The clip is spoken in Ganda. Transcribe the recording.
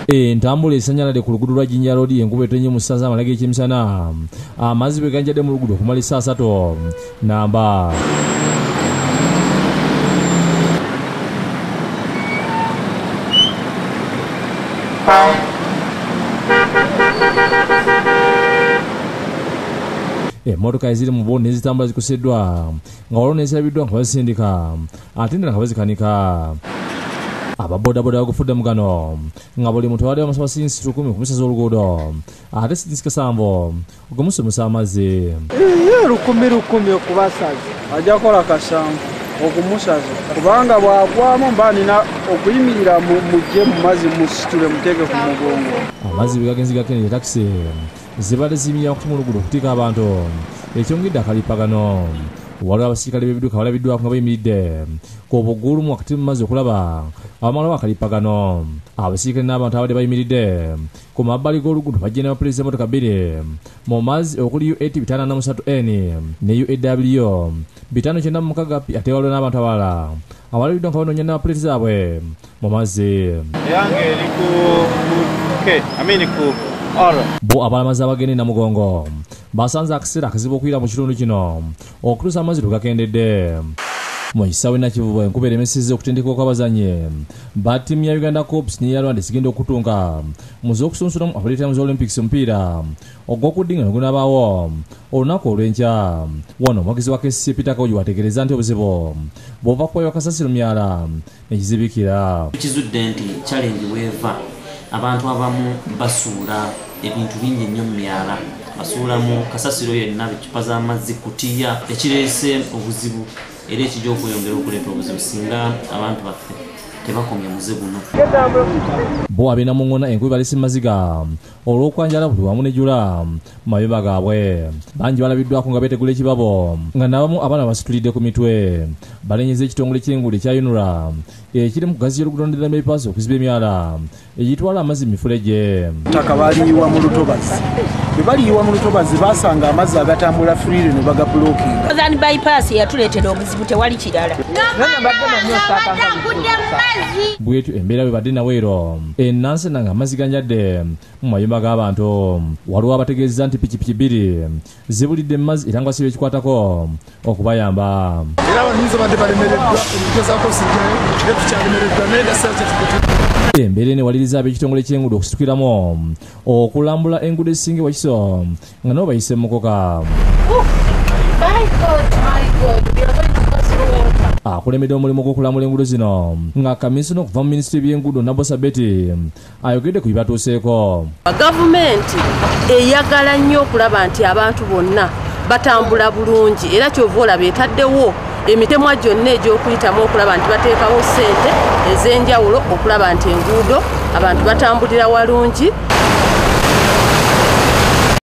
Entambula esannyaladde ku luguudo lwa Jinja Road enkuba etonye mu ssaza amala g'ekyemisana. Amazzi bwe ganjadde mu luguudo okumala essaawa 3 namba. Emmotoka eziri mu bwo n'ezitambula zikoseddwa nga waliwo n'ezirabiddwa nga bazisindika ate endala nga bazikanika. Ababodaboda bagufudde mu gano nga buli muntu abadde bamusaba siringi 10 okumusaza oluguudo ate siringi 7 okumusumusa amazzi. Ye 10,000 okubasaza ajja kukola 7 okumusaza kubanga bw'agwamu mba nina okuyimirira mujje mu mazzi musitule muteeke ku mugongo. Amazzi bwe gagenze gakendeera takisi zibadde ziyimirira wakati mu luguudo okutikka abantu ekyongedde akalipagano. Waliwo abasirikale b'ebidduka balabiddwako nga bayimiridde ku bugulumu wakati mu mazzi okulaba abamalawo akalipagano. Abasirikale n'abantu abadde bayimiridde ku mabbali g'oluguudo bajja n'abapoliisi emmotoka 2 mu mazzi okuli UAT 543N ne UAW 596P ate waliwo n'abantu abalala abalabiddwa nga banoonya n'abapoliisi zaabwe mu mazzi. Eyange eri ku K, I mean ku R. Bo abalamazi abagenda e Namugongo basanze akaseera akazibu okuyira mu kitundu kino okutuusa amazzi lwe gakendedde. Mu kisaawe Nakivubo enkuba eremesezza okutendekebwa kw'abazannyi ba ttiimu ya Uganda Corps n'eya Rwanda ezigenda okutunka mu z'okusunsulamu abaleetera mu z'Olympics omupiira ogw'okuddingana gunaabaawo olunaku olw'enkya. Wano omuwagizi wa KCC Peter Kawuki wategeereza nti obuzibu bw'ova kuwayo kasasiro myala ekizibikira. Tukizudde nti challenge weeva abantu abamu basuula ebintu bingi nnyo mu myala, basuulamu kasasiro yenna, ecupa z'amazzi, kutiya, ekireese obuzibu era ekijja okweyongera okuleeta obuzibu singa abantu baffe tebakomya muze guno. Bo ab'e Namuŋŋoona enkuba ebalese mu maziga olw'okwanjala buli wamu nejula mu mayumba gaabwe. Bangi balabiddwako nga beetegula ekibabo nga n'abamu abaana basitulidde ku mitwe. Balenyeza ekitongole ky'enguudo ekya UNRA ekiri mu kugaziya oluguudo lwa bypass okuziba emyala egitwala amazzi mu mifulejje. Ettaka baliyiwa mu lutobazi. Bwe baliyiwa mu lutobazi basanga amazzi agatambula freely ne bagabulokinga. Northern bypass yatuleetera obuzibu tewali kirala. Bwetyo embeera bwe badde Naweero e Nansana nga amazzi ganjadde mu mayumba g'abantu. Waliwo abategeezezza nti pikipiki 2 zibulidde mu mazzi era nga basibye ekikwatako okubayamba. Era abanyuzi badde balemereddwa okugezaako osigalayo naye tukyalemereddwa naye gaseera kye. Embeera eno ewaliriza ab'ekitongole ky'enguudo okusitukiramu okulambula enguudo ezisinga e Wakiso nga nabo bayise mu mukoka. Akulembedde omulimu gw'okulambula enguudo zino nga kamisona okuva mu minisitule y'ebyenguudo Nabosa Betty ayogedde ku bibatuuseeko. Gavumenti eyagala nnyo okulaba nti abantu bonna batambula bulungi era kyova olaba etaddewo emitemwa gyonna egy'okuyitamu okulaba nti bateekawo ssente ez'enjawulo okulaba nti enguudo abantu batambulira walungi.